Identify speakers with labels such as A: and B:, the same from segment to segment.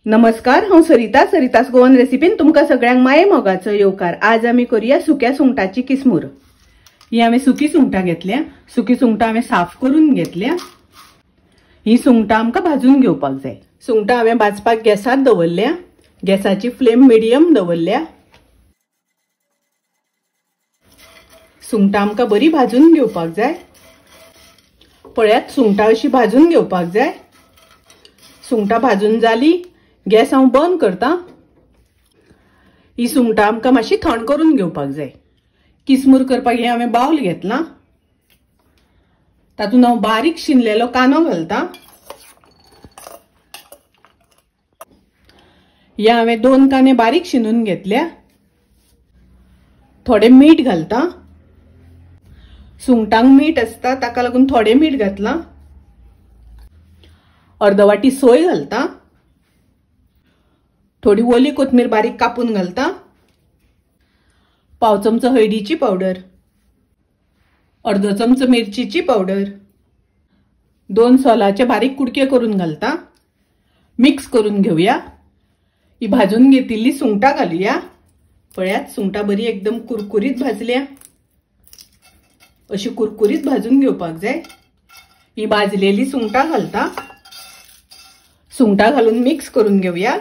A: नमस्कार, हांव सरिता, सरितास गोवन रेसिपीन तुमकां सगळ्यांक माये मोगाचो येवकार। आज आमी करूया सुक्या सुंगटाची किसमूर। ही हांवें सुकी सुंगटां घेतल्या। सुकी सुंगटां हांवें साफ करून घेतल्या। ही सुंगटां आमकां भाजून घेवपाक जाय। सुंगटां हांवें भाजपाक गॅसार दवरल्या। गॅसाची फ्लेम मिडियम दवरल्या। सुंगटां आमकां बरी भाजून घेवपाक जाय। पळयात, सुंगटां अशी भाजून घेवपाक जाय। सुंगटां भाजून जाली, गॅस हांव बंद करता। ही सुंगटां आमकां मातशी थंड करून घेवपाक जाय। किसमूर करपाक हे हांवें बावल घेतला, तातूंत हांव बारीक शिनलेलो कांदो घालता। हे हांवें 2 कांदे बारीक शिनून घेतल्या। थोडें मीठ घालता। सुंगटांक मीठ आसता ताका लागून थोडें मीठ घातलां। अर्द वाटी सोय घालता। थोडी ओली कोथमीर बारीक कापून घालता। पाव चमचो हळदीची पावडर, अर्दो चमचो मिरचीची पावडर, 2 सोलाचे बारीक कुडके करून घालता। मिक्स करून घेवया। ही भाजून घेतिल्ली सुंगटां घालुया। पळयात, सुंगटां बरी एकदम कुरकुरीत भाजल्या। अशी कुरकुरीत भाजून घेवपाक जाय। ही भाजलेली सुंगटां घालता। सुंगटां घालून मिक्स करून घेवया।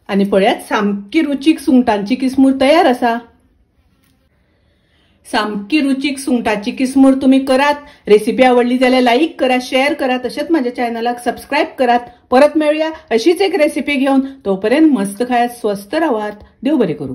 A: आनी पळयात, सामकी रुचीक सुंगटांची किसमूर तयार आसा। सामकी रुचीक सुंगटाची किसमूर तुमी करात। रेसिपी आवडली जाल्यार लाईक करा, शेअर करा, तशेंच माझ्या चॅनलाक सबस्क्राईब करात। परत मेळुया अशीच एक रेसिपी घेवन। तोपर्यंत मस्त खायात, स्वस्थ रावात। देव बरें करूं।